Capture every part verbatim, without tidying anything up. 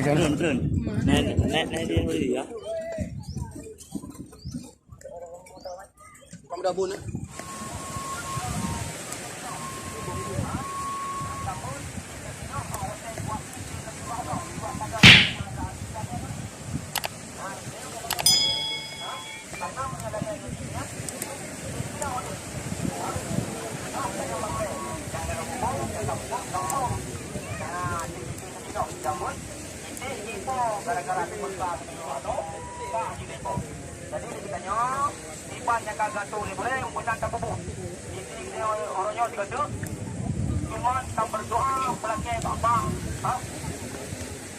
Turun, turun. Naik, naik, naik dia dulu ya. Kamu dah bun, eh? Jadi, geutanyoe, iban nyang ka geuatô lé gurée, meunan tapubuet. Inti geutanyoe uroe nyoe sigoe teuk, cuma taberdoa meulakée bak-bak, ha?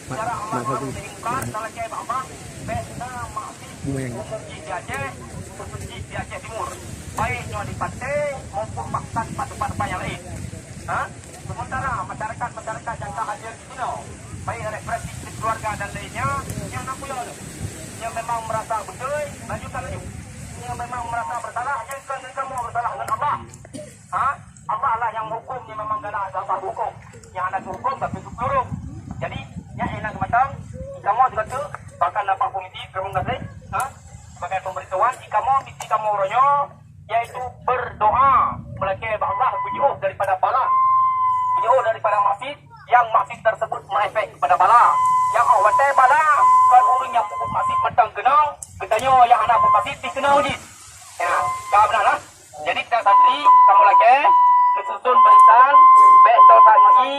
Cara amat ma'ruf nahi mungkar, talakée bak-bak, bèk na maksiet umum jih di Aceh, khusos jih di Aceh Timur. Baik nyoe di Pate maupun bahkan pat-pat nyang laén. Ha? Sementara masyarakat-masyarakat nyang ka hadir di sinoe, baik representasi keluarga dan lainnya, nyang na peue lom, nyang memang merasa beutôi, lanjutkan laju. Nyang memang merasa bersalah, nyang kon kamoe bersalah ngon Allah. Ha? Allah lah nyang meuhuköm, nyang memang galak Allah huköm. Nyang hana huköm, tapi huköm. Jadi, nyan hana geumatang, kamoe juga tu, bahkan dapat komisi, terima kasih. Ha? Sebagai pemberitahuan, di kamoe, misi kamoe uroe nyoe, yaitu berdoa meulakée bak Allah, beujeuôh daripada bala, beujeuôh daripada maksiet, nyang maksiet tersebut mengefek kepada bala. Nyang óh watée bala, kon ureuëng nyang peubuet maksiet mantong keunong, geutanyoe nyang hana peubuet maksiet dikeunong jih. Ya, ka beuna lah. Jadi, kita santri, kamoe lakée, neususun barisan, bèk soe tanyoe,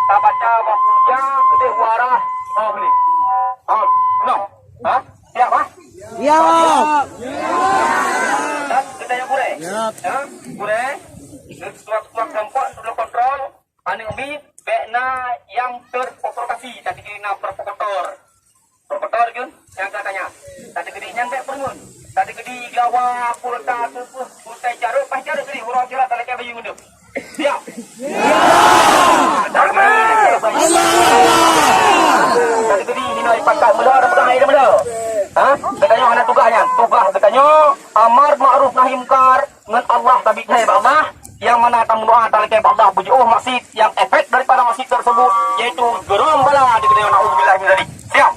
tabaca bak puja, keudeh warah, oh, boleh. Oh, no. Ha? Siap, ha? Siap. Dan geutanyoe gurée. Siap. Ha? Gurée. Suak-suak gampang sudah kontrol. Aneuk miet, bèk na nyang terprovokasi, tadi kira na provokator. Provokator, Jun, nyang ka tanya. Tadi geutanyoe nyan bèk peureumeun. Tadi geutanyoe gawa, pulsa, tupeue, pulsa jarot, pas jarot geutanyoe, uroe silat, talakée bayeue ngon deuh. Siap. Takbir! Allahu Akbar! Tadi geutanyoe hinoe pakat meuleuh, ada pegang air meuleuh. Ha? Geutanyoe hana tugaih nyan. Tugaih geutanyoe amar ma'ruf nahi mungkar ngon Allah, tabi hai bak Allah, nyang mana tameudoa talakée bak Allah beujeuôh maksiet nyang efek daripada maksiet tersebut, yaitu geurong bala di geutanyoe, naudzubillah min dzalik. Siap?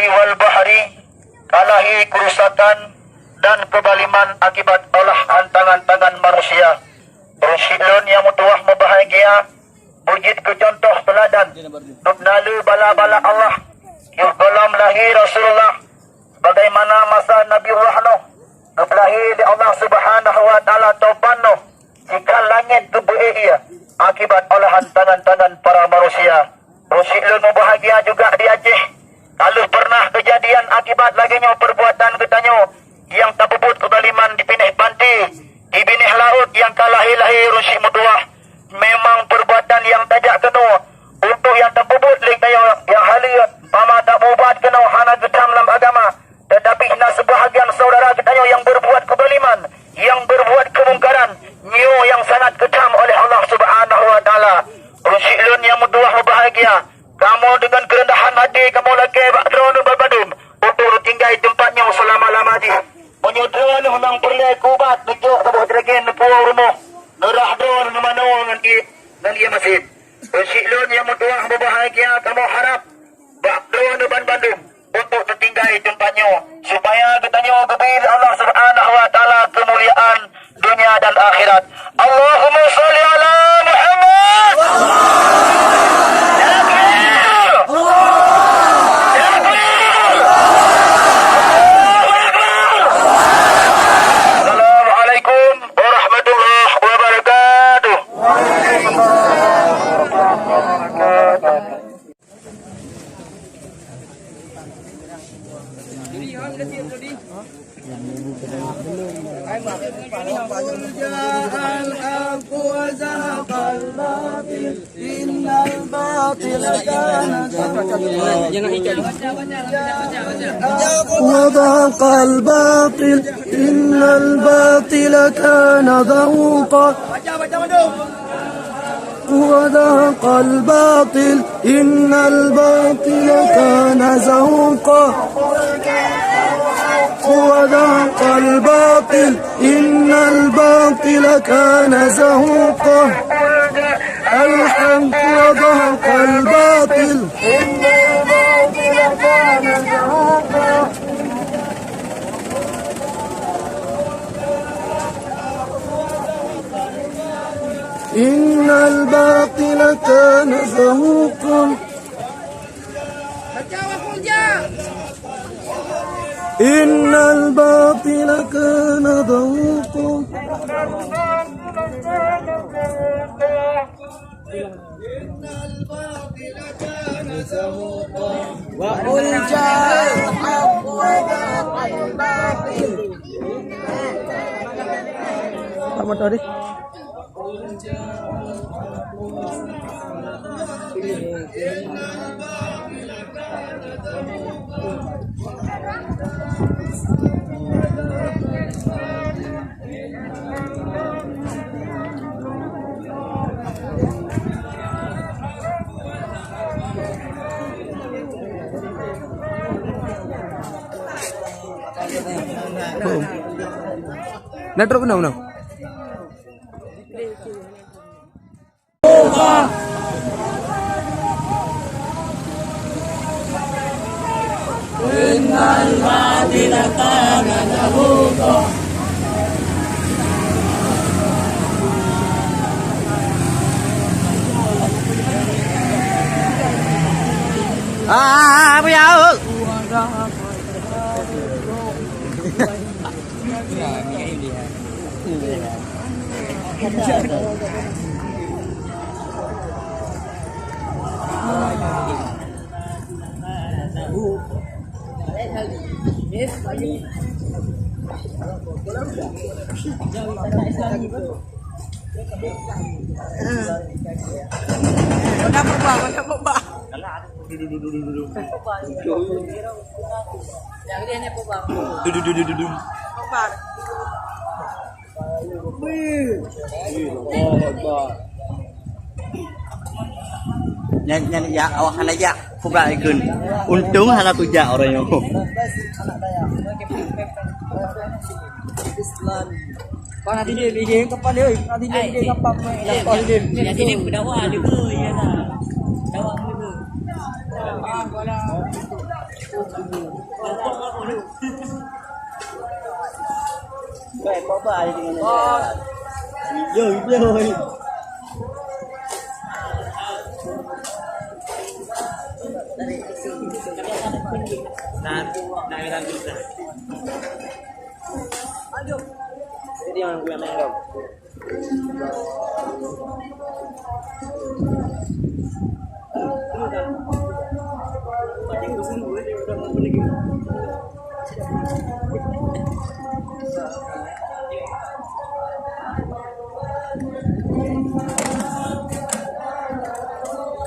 wal bahri, ka lahé keurusakan dan keuzaliman akibat ulah han tangan-tangan manusia. Ureuëng syiek lôn nyang meutuwah meubahagia, beujeuet keu cuntoh teuladan, dub na le bala-bala Allah. Yoh gohlom lahé Rasulullah, bagaimana masa Nabiullah Nuh, dub lahé lé Allah Subhanahu wa Taala topan Nuh, sikhan langét geubeuék ié akibat olahan tangan-tangan para manusia. Ureuëng syiek lôn meubahagia juga di Aceh. Ka lheueh pernah keujadian akibat lagée nyoe perbuatan geutanyoe nyang tapeubuet keuzaliman di binéh panté, di binéh laôt nyang ka lahé-lahé ureuëng syiek meutuwah. Memang perbuatan nyang tajak keunoe untuk nyang tapeubuet lé geutanyoe nyang haleue, umpama tamubat keunoe hana geutam lam agama. Teutapi na seubahagian syedara geutanyoe nyang beurbuat keuzaliman, nyang beurbuat keumungkaran, nyoe nyang sangat geutam oleh Allah Subhanahu wa Taala. Ureuëng syiek lôn nyang meutuwah meubahagia, kamoe deungon keureundahan até kamoe lakée bak droeneuh banmandum untuk neutinggai teumpat nyoe seulama-lama jih. Meunyoe droeneuh memang peureulée keu ubat, neujok saboh jragen neupuwoe u rumoh, neurah droeneuh neumanoe ngon ié, ngon ié masin. Ureuëng syiek lôn nyang meutuwah meubahagia, kamoe harab bak droeneuh banmandum untuk teutinggai teumpat nyoe, supaya geutanyoe geubri lé Allah Subhanahu wa Taala keumuliaan donya dan akhirat. Allahumma shalli ala Muhammad. Takbir! Takbir! Allahu Akbar! Assalamualaikum warahmatullahi wabarakatuh. وزهق الباطل إن الباطل كان زهوقا. وزهق الباطل إن الباطل كان زهوقا. وزهق الباطل إن الباطل كان زهوقا. الحق وزهق الباطل إن الباطل كان زهوقا. إن الباطل كان زهوقا. إن الباطل كان زهوقا. وقل جاء الحق وزهق الباطل. Pak motor deh. Na trok keunoe, keunoe. Ah, apa ya? Mana peuba, mana peuba. Dudu, dudu, dudu. Peuba. Nyan, nyan jak, awak hana jak. Peuba ikun. Untông hana tujak orang nyoe. Kau nanti dia, dia, dia kapal dia, nanti dia, dia kapal. Nanti dia berdakwah dia, ya lah. Dakwah dia.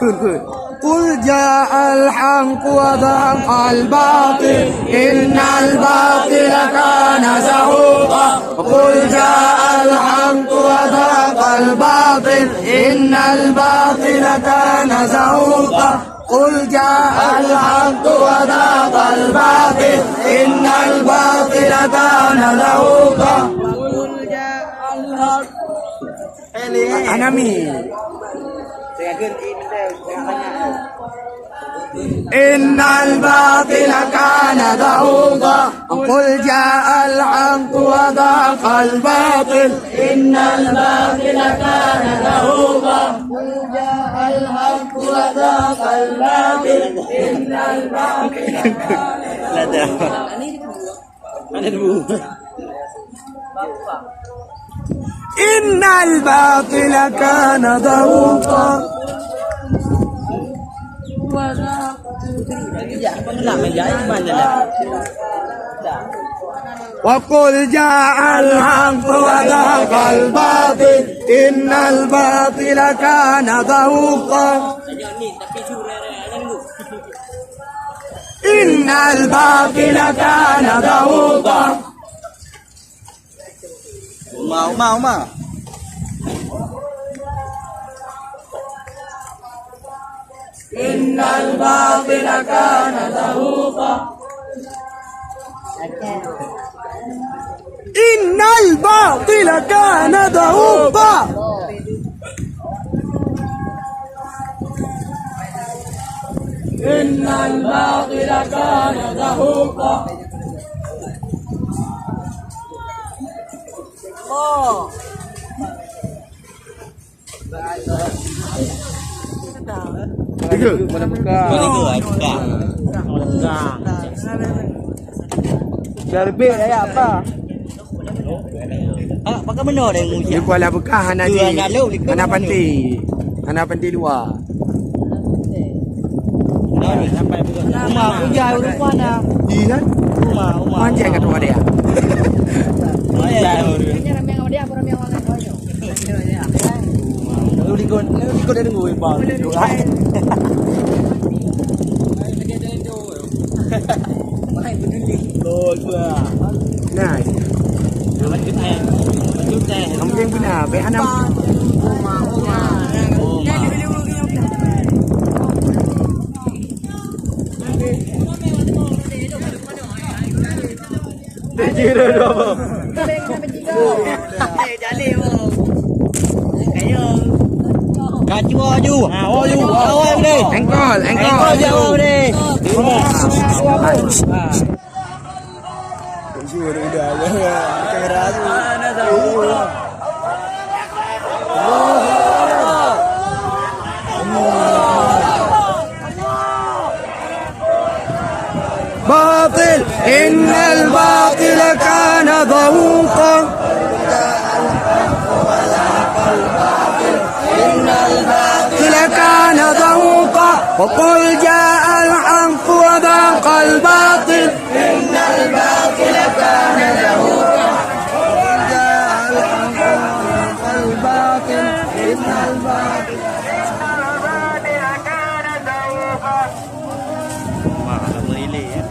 Kheun, kheun. قل جاء الحق وزهق الباطل إن الباطل كان زهوقا. قل جاء الحق وزهق الباطل إن الباطل كان زهوقا. قل جاء الحق وزهق الباطل إن الباطل كان زهوقا. Anami. إن الباطل كان زهوقا. قل جاء الحق وزهق الباطل إن الباطل كان زهوقا. قل جاء الحق وزهق الباطل إن الباطل كان زهوقا. إن الباطل كان زهوقا. وقل جاء الحق وزهق الباطل إن الباطل كان زهوقا. إن الباطل كان زهوقا. Uma, uma, uma. إن الباطل كان زهوقا. إن الباطل كان زهوقا. إن الباطل كان زهوقا. Tiga. Mana buka? Mana buka? Mana buka? Dah lebih dah ya, apa? Ah, pakai benda dah nguji. Di Kuala Bekah hana di, hana panti. Hana panti luar. Uma, hujan rupa dah. Iya kan? Uma, uma. Panjang kat rumah dia. Panjang. Lu likot, lu likot dia tunggu, Bang. Nice. Mungkin benar, baik anak. Kacau aju. Awak aju. Awak boleh. Engkol, engkol. Engkol je awak boleh. باطل إن الباطل كان زهوقا. الباطل كان زهوقا. وقل جاء الحق وزهق الباطل. إن الباطل كان زهوقا. وقل جاء الحق وزهق الباطل. إن الباطل كان زهوقا. Wah, lama lele ya.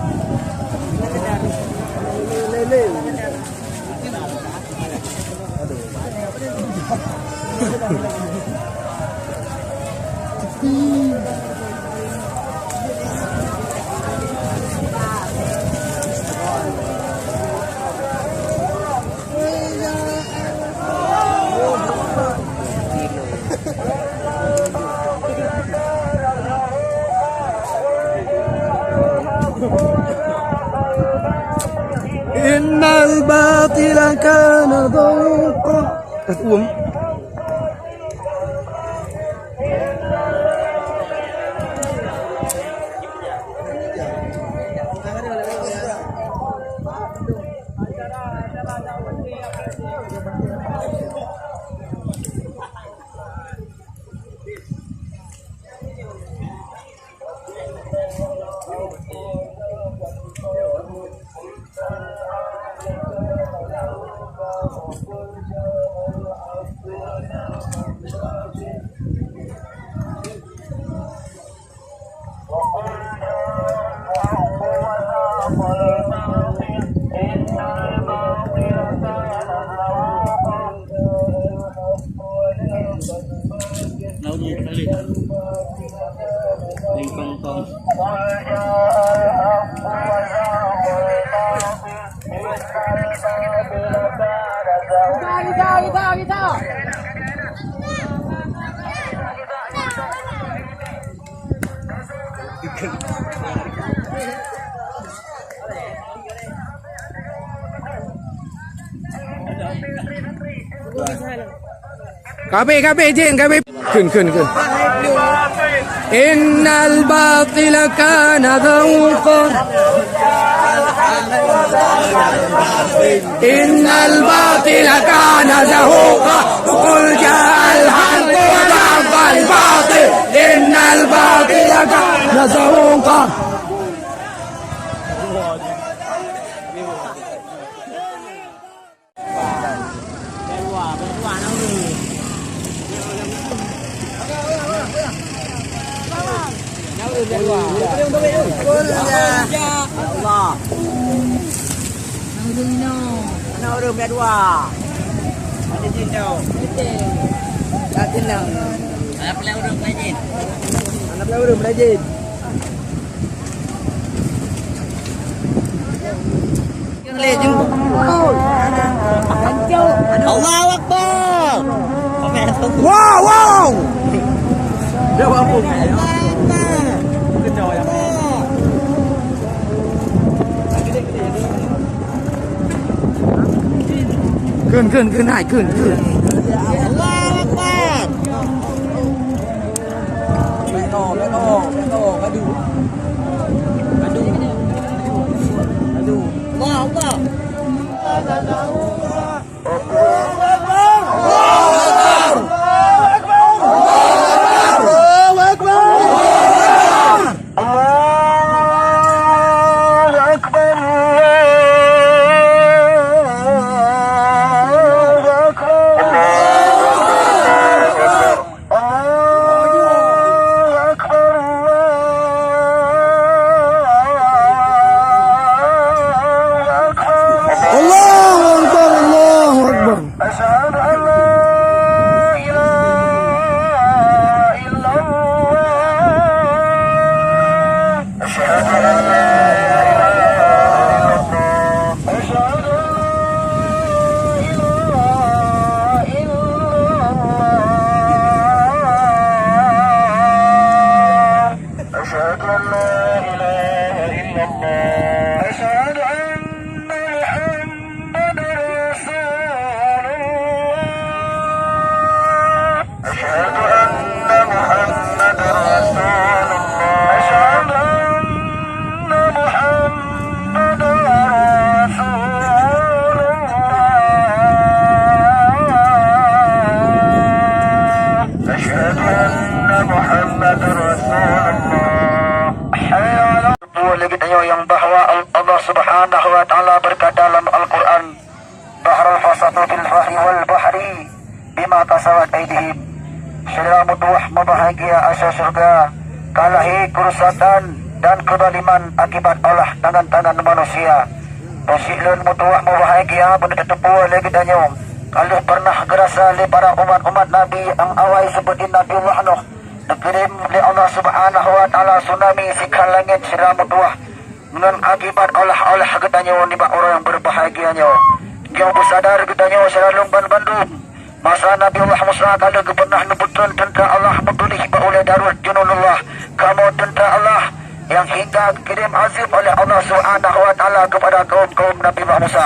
الباطل كان زهوقا. Ka abéh, ka abéh, jén, ka abéh. Kheun, kheun, kheun. إن الباطل كان زهوقا. إن الباطل كان زهوقا. قل جاء الحق وزهق الباطل. إن الباطل كان زهوقا. Allahu Akbar. Wow, wow. Kheun, kheun, kheun, hai, kheun, kheun. Allahu Akbar. الله أكبر، الله أكبر. الله أكبر، الله أكبر. أشهد أن لا إله إلا الله. أشهد أن لا إله إلا الله. أشهد أن لا إله إلا الله. أشهد أن لا إله إلا الله. أشهد أن محمدا رسول الله. أشهد أن محمدا رسول الله. أشهد أن محمدا رسول الله. أشهد أن محمدا رسول الله. حي على Lé geutanyoe nyang bahwa Allah Subhanahu wa Ta'ala beukata lam Al-Qur'an, "Dahara al-fasada fil barri wal bahri bima kasabat aidihim." Syedara meutuwah mubahgia asoe syeuruga ka lahé keurusakan dan keudaliman akibat ulah tangan-tangan manusia. Beusiek lôn meutuwah mubahgia beuneuteupeu lé geutanyoe ka lheueh peureunah geurasa lé para umat-umat Nabi nyang awai seperti Nabiullah Nuh. Neukirém lé Allah Subhanahu wa Ta'ala tsunami sikhan langét syedara meutuwah. Ngon akibat olah-olah geutanyoe nibak uroe nyang beubahgia nyoe, nyoe beusadar geutanyoe syedara lôn banmandum, masa Nabi Allah Musa ka lheueh geupeunah neupeutreun teuntra Allah meutuléh bak ulée daruet jununullah, kamoe teuntra Allah, nyang hingga geukirém azeub oleh Allah Subhanahu wa Ta'ala keupada kaum-kaum Nabi Allah Musa.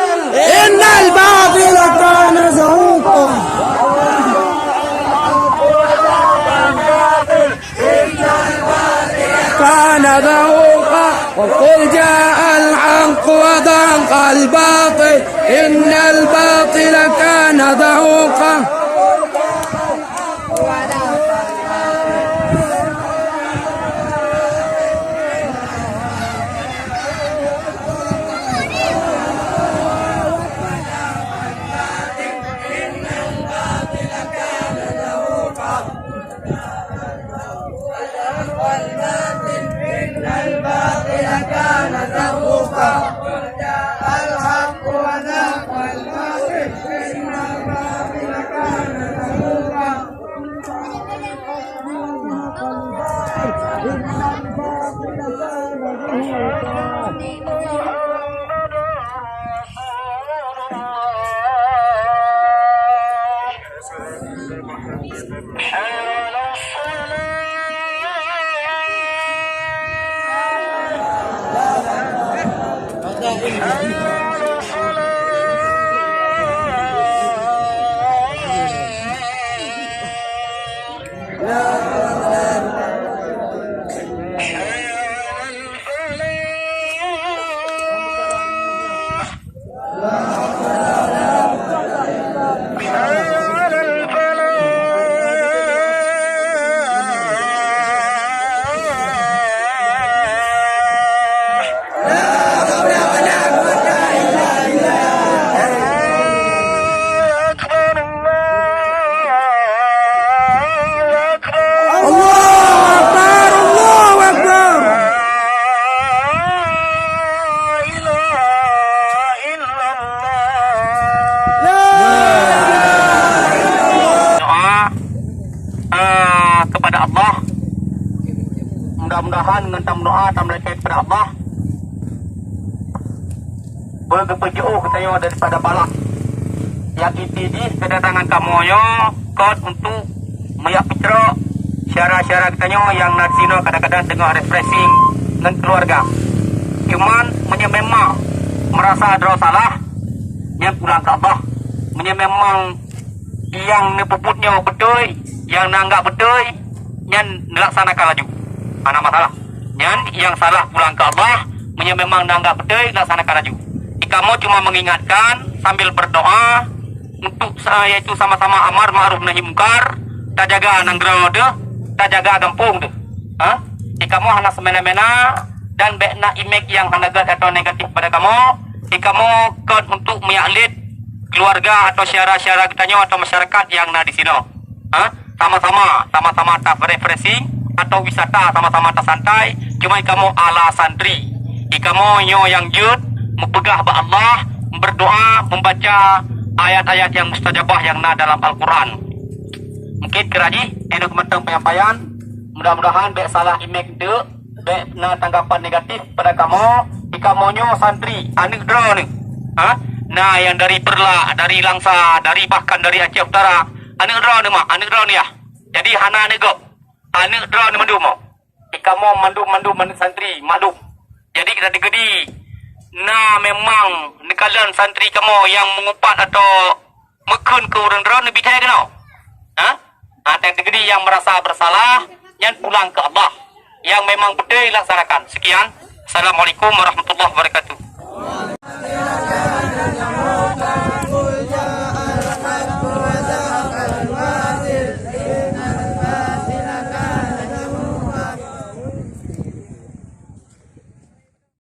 إن الباطل كان زهوقا. كان زهوقا. وقل جاء الحق وزهق الباطل. إن الباطل كان زهوقا. Allahu Akbar, Allahu Akbar. Doa, eh, kepada Allah. Mudah-mudahan ngon tameudoa, tameulakée kepada Allah, beugeupeujeuôh geutanyoe daripada balak. Nyang inti jih, keudatangan kamoe nyoe kon untuk meuyak peucrok syedara-syedara geutanyoe nyang na disinoe kadang-kadang teungoh refreshing ngon keuluwarga. Cuman, meunyoe memang meurasa droe salah, nyan pulang keu Allah. Meunyoe memang nyang neupeubuet nyoe beutôi, nyang neuanggap beutôi, nyan neulaksanakan laju. Hana masalah. Nyan nyang salah pulang keu Allah, meunyoe memang neuanggap beutôi, laksanakan laju. Di kamoe cuma mengingatkan sambil berdoa untuk sa-, yaitu sama-sama amar ma'ruf nahi mungkar, tajaga nanggroe teuh, tajaga gampông teuh. Ha? Di kamoe hana seumena-mena dan bék na imek nyang hana gét atau negatif pada kamoe. Di kamoe kon untuk meuyak lét keuluwarga atau syedara-syedara geutanyoe atau masyarakat nyang na disinoe. Ha? Sama-sama, sama-sama ta-refreshing atau wisata, sama-sama tasantai, cuma kamoe ala santri. Di kamoe nyoe nyang jeuet meupeugah bak Allah, berdoa, membaca ayat-ayat nyang mustajabah nyang na dalam Al-Quran. Mungkin kira jih, nyoe keumantöng penyampaian. Mudah-mudahan bék salah imek teuk, bék na tanggapan negatif pada kamoe. Di kamoe nyoe santri, aneuk droeneuh. Ha? Na nyang dari Peureulak, dari Langsa, dari, bahkan dari Aceh Utara. Aneuk droeneuh mak, aneuk droeneuh yah. Jadi hana aneuk gob. Aneuk droeneuh mandum. Di kamoe mandum-mandum aneuk santri, maklum. Jadi, keudeh keudeh na memang neukalon santri kamoe nyang meungupat atau meukheun keu ureuëng droeneuh bidai keunoe. Ha? Negeri yang merasa bersalah, nyan pulang ke Allah. Yang memang betul laksanakan. Sekian. Assalamualaikum warahmatullahi wabarakatuh.